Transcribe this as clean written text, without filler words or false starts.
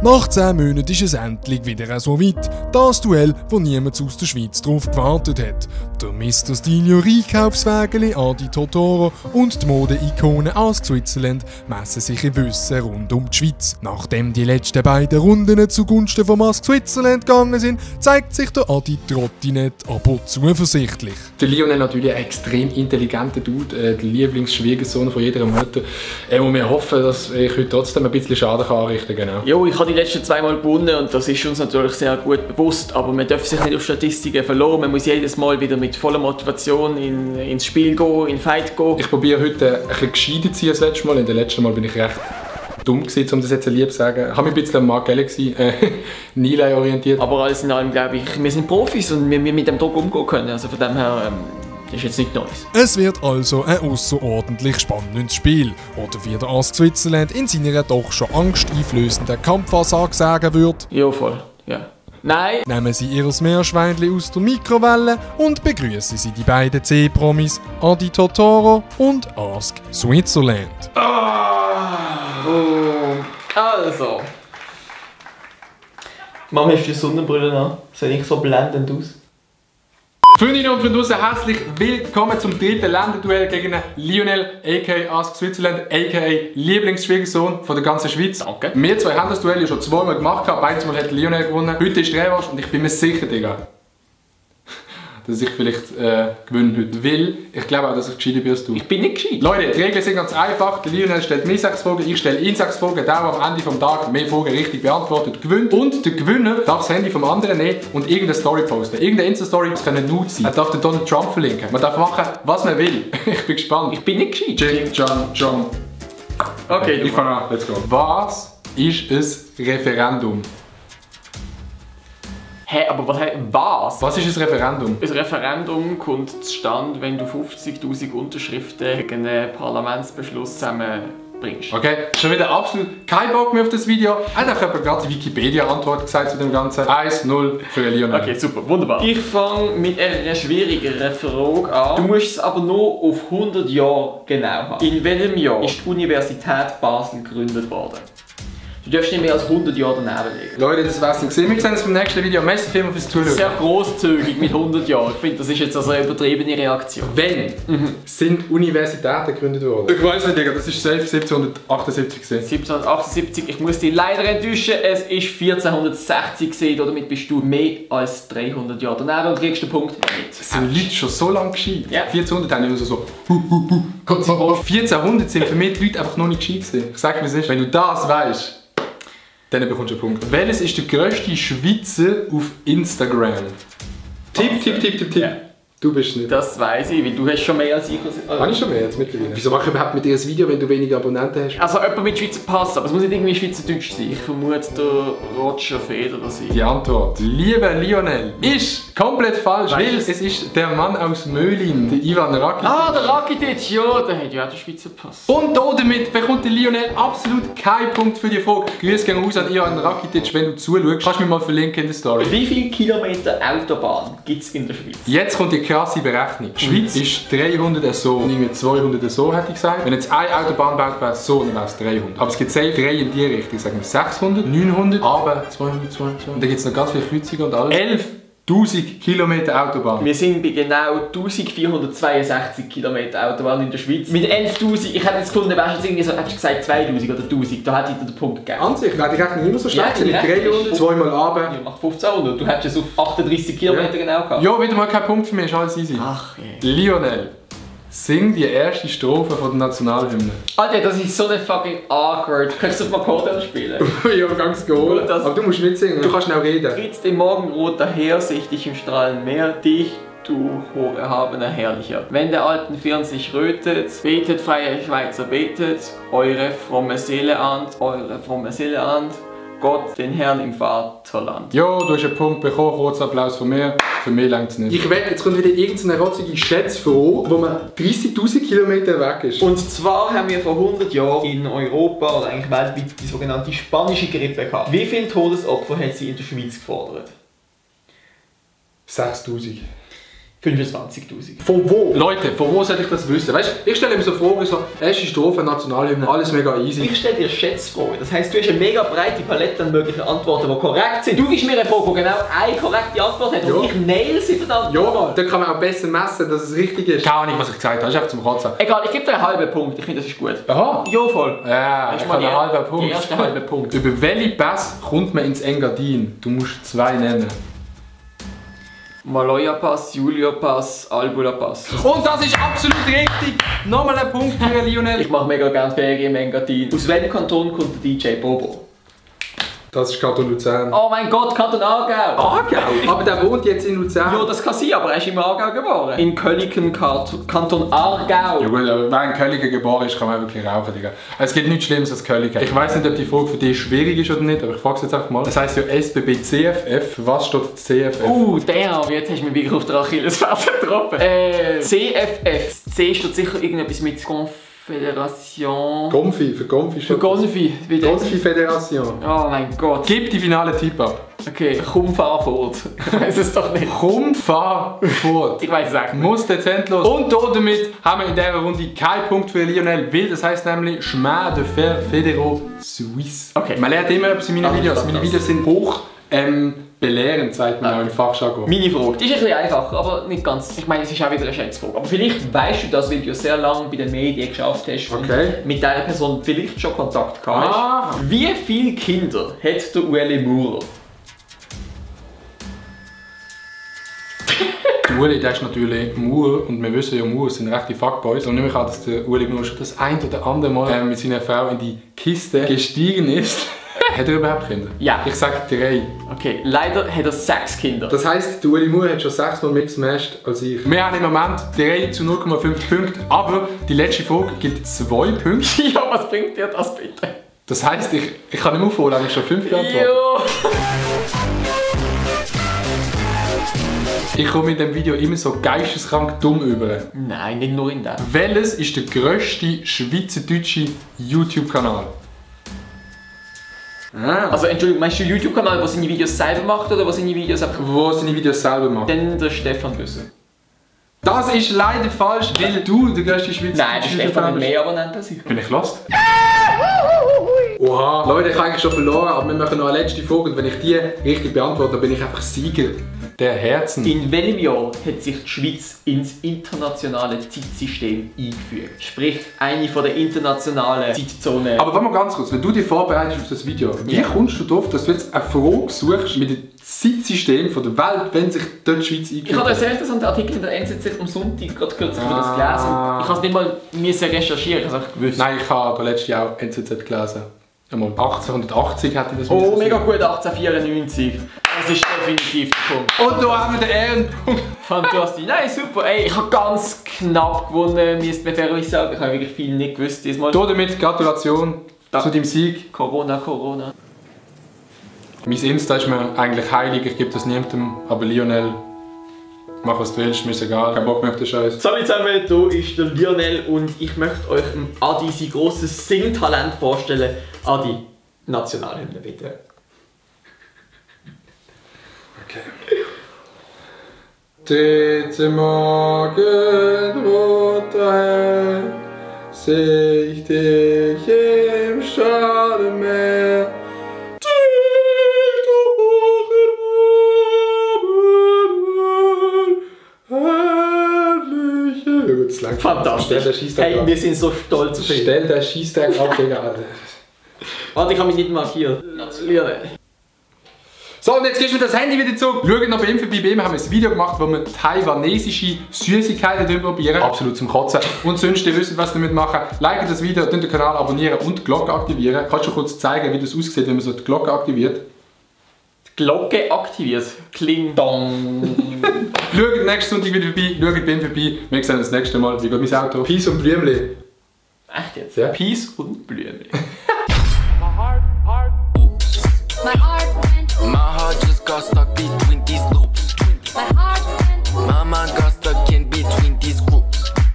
Nach 10 Monaten ist es endlich wieder so weit. Das Duell, wo niemand aus der Schweiz drauf gewartet hat. Der Mr. Stilio Einkaufswägeli Adi Totoro und die Mode-Ikone Ask Switzerland messen sich im Wissen rund um die Schweiz. Nachdem die letzten beiden Runden zugunsten von Ask Switzerland gegangen sind, zeigt sich der Adi Trottinett aber zuversichtlich. Der Lionel natürlich ein extrem intelligenter Dude, der Lieblingsschwiegersohn von jeder Mutter. Und wir hoffen, dass ich heute trotzdem ein bisschen Schaden anrichten kann. Genau. Jo, ich habe die letzten 2 Mal gewonnen und das ist uns natürlich sehr gut bewusst, aber man darf sich nicht auf Statistiken verlassen. Man muss jedes Mal wieder mit voller Motivation ins Spiel gehen, in den Fight gehen. Ich probiere heute ein bisschen gescheiter zu sein als letztes Mal. In dem letzten Mal bin ich recht dumm gewesen, um das jetzt lieb zu sagen. Ich habe mich ein bisschen an Mark Galaxy Nilay orientiert. Aber alles in allem glaube ich, wir sind Profis und wir mit dem Druck umgehen können. Also von dem her ist jetzt nicht Neues. Es wird also ein außerordentlich spannendes Spiel. Oder wie der Ask Switzerland in seiner doch schon angsteinflößenden Kampfansage sagen würde. Ja, voll. Ja. Nein! Nehmen Sie Ihr Meerschweinchen aus der Mikrowelle und begrüßen Sie die beiden C-Promis Adi Totoro und Ask Switzerland. Also. Mama, hast du die Sonnenbrille an? Sehe ich so blendend aus? Freundinnen und Freunde, herzlich willkommen zum dritten Länderduell gegen Lionel, a.k.a. Ask Switzerland, a.k.a. Lieblingsschwiegersohn von der ganzen Schweiz. Danke. Wir zwei haben das Duell ja schon 2 Mal gemacht, beides Mal hat Lionel gewonnen. Heute ist der Revanche und ich bin mir sicher, Digga, dass ich vielleicht gewinnen heute will. Ich glaube auch, dass ich gescheiter bin als du. Ich bin nicht gescheit. Leute, die Regeln sind ganz einfach. Der Lionel stellt mir 6 Fragen, ich stelle ihm 6 Fragen. Der, der am Ende des Tages mehr Fragen richtig beantwortet, gewinnt. Und der Gewinner darf das Handy vom anderen nehmen und irgendeine Story posten. Irgendeine Insta-Story, das können Nudes sein. Er darf den Donald Trump verlinken. Man darf machen, was man will. Ich bin gespannt. Ich bin nicht gescheit. Jing, John. Okay, ich fange an. Let's go. Was ist ein Referendum? Hä, aber was? Was ist ein Referendum? Ein Referendum kommt zustande, wenn du 50'000 Unterschriften gegen einen Parlamentsbeschluss zusammenbringst. Okay, schon wieder absolut kein Bock mehr auf das Video. Ich habe gerade die Wikipedia-Antwort gesagt zu dem Ganzen. 1-0 für Lionel. Okay, super, wunderbar. Ich fange mit einer schwierigeren Frage an. Du musst es aber nur auf 100 Jahre genau haben. In welchem Jahr ist die Universität Basel gegründet worden? Du darfst nicht mehr als 100 Jahre daneben legen. Leute, das war's nicht gesehen. Wir sehen uns beim nächsten Video. Merci vielmals fürs Zuschauen. Sehr grosszügig mit 100 Jahren. Ich finde, das ist jetzt also eine übertriebene Reaktion. Wenn sind Universitäten gegründet worden? Ich weiß nicht, Digga, das ist safe 1778 gewesen. 1778, ich muss dich leider enttäuschen, es ist 1460 gewesen, damit bist du mehr als 300 Jahre daneben und kriegst den Punkt nicht. Das sind Leute schon so lange gescheit. Ja. 1400 haben immer so 1400 sind für mich die Leute einfach noch nicht gescheit gewesen. Ich sag mir es ist, wenn du das weißt, dann bekommst du einen Punkt. Welches ist der grösste Schweizer auf Instagram? Tipp. Ja. Du bist nicht. Das weiss ich, weil du hast schon mehr als ich. Habe ich schon mehr jetzt mittlerweile? Wieso mache ich überhaupt mit dir ein Video, wenn du wenige Abonnenten hast? Also jemand mit Schweizer Pass, aber es muss nicht irgendwie Schweizerdeutsch sein. Ich vermute, der Roger Federer sein. Die Antwort, lieber Lionel, ist komplett falsch, weil es ist der Mann aus Möhlin, der Ivan Rakitic. Ah, der Rakitic, ja, der hat ja auch den Schweizer Pass. Und damit bekommt der Lionel absolut keinen Punkt für die Frage. Grüße gehen raus an Ivan Rakitic, wenn du zuschaust. Kannst du mich mal verlinken in der Story. Wie viele Kilometer Autobahn gibt es in der Schweiz? Jetzt kommt die krasse Berechnung. Die Schweiz ist 300 so, irgendwie 200 so, hätte ich gesagt. Wenn jetzt eine Autobahn baut, wäre es so, dann wäre es 300. Aber es gibt safe 3 in die Richtung. Sagen wir 600, 900, aber 200, 200. Und dann gibt es noch ganz viele Kreuzungen und alles. 11'000 Kilometer Autobahn. Wir sind bei genau 1462 Kilometer Autobahn in der Schweiz. Mit 11'000, ich hätte jetzt gefunden, wärst jetzt irgendwie so, hättest du gesagt 2000 oder 1000, da hätte ich dir den Punkt gegeben. An sich wäre die Rechnung immer so schlecht. Ja, mit 300, zweimal runter. Ja, macht 1500, du hättest es auf 38 Kilometer genau gehabt. Ja, wieder mal kein Punkt für mich, ist alles easy. Ach je. Lionel, sing die erste Strophe von der Nationalhymne. Alter, das ist so eine fucking awkward. Kannst du das mal Akkordeon spielen? Ja, ganz gut. Aber du musst mitsingen, du kannst schnell reden. Trittst im Morgenrot daher, sehe ich dich im strahlenden Meer, dich, du hocherhabener Herrlicher. Wenn der alten Firn sich rötet, betet freie Schweizer, betet, eure fromme Seele ahnt, Gott, den Herrn im Vaterland. Ja, du hast einen Punkt bekommen, kurzer Applaus von mir. Für mich reicht es nicht. Ich wette, jetzt kommt wieder irgendeine rotzige Schätzfrage, wo man 30'000 Kilometer weg ist. Und zwar haben wir vor 100 Jahren in Europa, oder eigentlich weltweit, die sogenannte spanische Grippe gehabt. Wie viele Todesopfer hat sie in der Schweiz gefordert? 6'000. 25'000. Von wo? Leute, von wo soll ich das wissen? Weißt du, ich stelle mir so Fragen, so erste Strophe, Nationalhymne, alles mega easy. Ich stelle dir Schätzfragen. Das heisst, du hast eine mega breite Palette an möglichen Antworten, die korrekt sind. Du gibst mir eine Frage, die genau eine korrekte Antwort hat und ich nail sie verdammt. Ja, dann kann man auch besser messen, dass es richtig ist. Keine Ahnung, was ich gesagt habe, das ist einfach zum Kotzen. Egal, ich gebe dir einen halben Punkt. Ich finde, das ist gut. Aha. Ja, voll. Ja, ich habe einen halben Punkt. Der erste halbe Punkt. Über welche Pass kommt man ins Engadin? Du musst 2 nennen. Maloja Pass, Julia Pass, Albula Pass. Und das ist absolut richtig! Nochmal ein Punkt für Lionel. Ich mache mega gerne Ferien im Engadin. Aus welchem Kanton kommt der DJ Bobo? Das ist Kanton Luzern. Oh mein Gott, Kanton Aargau! Aargau? Aber der wohnt jetzt in Luzern. Ja, das kann sein, aber er ist im Aargau geboren. In Köliken, Kanton Aargau. Ja gut, aber wenn ein Köliker geboren ist, kann man wirklich rauchen, Digga. Es gibt nichts Schlimmes als Köliker. Ich weiss nicht, ob die Frage für dich schwierig ist oder nicht, aber ich frage es jetzt einfach mal. Das heisst ja SBB CFF. Für was steht CFF? Damn, jetzt hast du mich wieder auf der Achillesferse getroffen. CFF. C steht sicher irgendetwas mit Konföderation. Gonfi, für Gonfi Für Gonfi. Gonfi-Föderation. Oh mein Gott. Gib die finale Tipp ab. Okay, komm, fahr fort. Ich weiß es doch nicht. Komm, fahr fort. Ich weiß es echt nicht. Muss dezent los. Und damit haben wir in dieser Runde keinen Punkt für Lionel, weil das heisst nämlich Chemin de Fer Fédéraux Suisse. Okay. Man lernt immer etwas in meinen Videos. Meine Videos sind hoch belehrend, sagt man auch im Fachjargon. Meine Frage, die ist ein bisschen einfacher, aber nicht ganz. Ich meine, es ist auch wieder eine Schätzfrage. Aber vielleicht weißt du das, weil du sehr lange bei den Medien geschafft hast und mit dieser Person vielleicht schon Kontakt gehabt hast. Wie viele Kinder hat der Ueli Maurer? Der Ueli, der ist natürlich Mauer und wir wissen ja, Mauer sind rechte Fuckboys. Und nehme ich an, dass der Ueli Maurer schon das ein oder andere Mal mit seiner Frau in die Kiste gestiegen ist. Hat er überhaupt Kinder? Ja. Ich sage 3. Okay, leider hat er 6 Kinder. Das heisst, der Ueli Maurer hat schon 6 Mal mehr gesmashed als ich. Wir haben im Moment 3 zu 0,5 Punkte, aber die letzte Frage gibt 2 Punkte. Ja, was bringt dir das bitte? Das heisst, ich kann nicht mehr aufholen, ich schon 5 beantwortet. Ja. Ich komme in diesem Video immer so geisteskrank dumm über. Nein, nicht nur in dem. Welches ist der grösste schweizerdeutsche YouTube-Kanal? Also Entschuldigung, meinst du YouTube-Kanal, der seine Videos selber macht oder der seine Videos einfach... Wo seine Videos selber macht? Dann der Stefan Büsser. Das ist leider falsch, weil du der grösste Schweizer Nein, der Stefan hat mehr Abonnenten als ich. Bin ich lost? Oha, Leute, ich habe eigentlich schon verloren, aber wir machen noch eine letzte Frage und wenn ich die richtig beantworte, dann bin ich einfach Sieger der Herzen. In welchem Jahr hat sich die Schweiz ins internationale Zeitsystem eingefügt? Sprich, eine von der internationalen Zeitzonen. Aber warte mal ganz kurz, wenn du dich vorbereitest auf das Video, wie kommst du darauf, dass du jetzt eine Frage suchst mit dem Zeitsystem von der Welt, wenn sich dort die Schweiz eingefügt hat? Ich habe einen sehr interessanten Artikel in der NZZ am Sonntag gerade kürzlich über das gelesen. Ich habe es nicht mal recherchieren, ich habe es einfach gewusst. Nein, ich habe letztes Jahr auch NZZ gelesen. Einmal 1880 hätte ich das Oh, mega gut, 1894. Das ist definitiv der Punkt. Und da haben wir den Ehrenpunkt. Fantastisch. Nein, super. Ey, ich habe ganz knapp gewonnen, müsste man fairerweise sagen. Ich habe wirklich viel nicht gewusst diesmal. Damit Gratulation zu deinem Sieg. Corona. Mein Insta ist mir eigentlich heilig, ich gebe das niemandem. Aber Lionel, mach was du willst, mir ist egal, kein Bock mehr auf den Scheiß. Salut zusammen, hier ist der Lionel und ich möchte euch Adi sein grosses Singtalent vorstellen. Adi, Nationalhymne bitte. Okay. Dritte Morgenrot daher, seh ich dich im Schadenmeer. Fantastisch. Hey, wir sind so stolz auf dich. Stell den Scheisstag ab, Digga. Warte, ich habe mich nicht markiert. Lionel. So, und jetzt gehst du mir das Handy wieder zurück. Schaut noch bei ihm vorbei. Bei ihm haben wir ein Video gemacht, wo wir taiwanesische Süßigkeiten probieren. Absolut zum Kotzen. Und sonst, ihr wisst, was ihr damit machen. Like das Video, den Kanal abonnieren und die Glocke aktivieren. Kannst du kurz zeigen, wie das aussieht, wenn man so die Glocke aktiviert? Die Glocke aktiviert. Kling dong. Schaut nächsten Sonntag wieder vorbei. Schaut bei ihm vorbei. Wir sehen uns das nächste Mal. Wie geht mein Auto? Peace und Blümli. Echt jetzt? Ja. Peace und Blümli.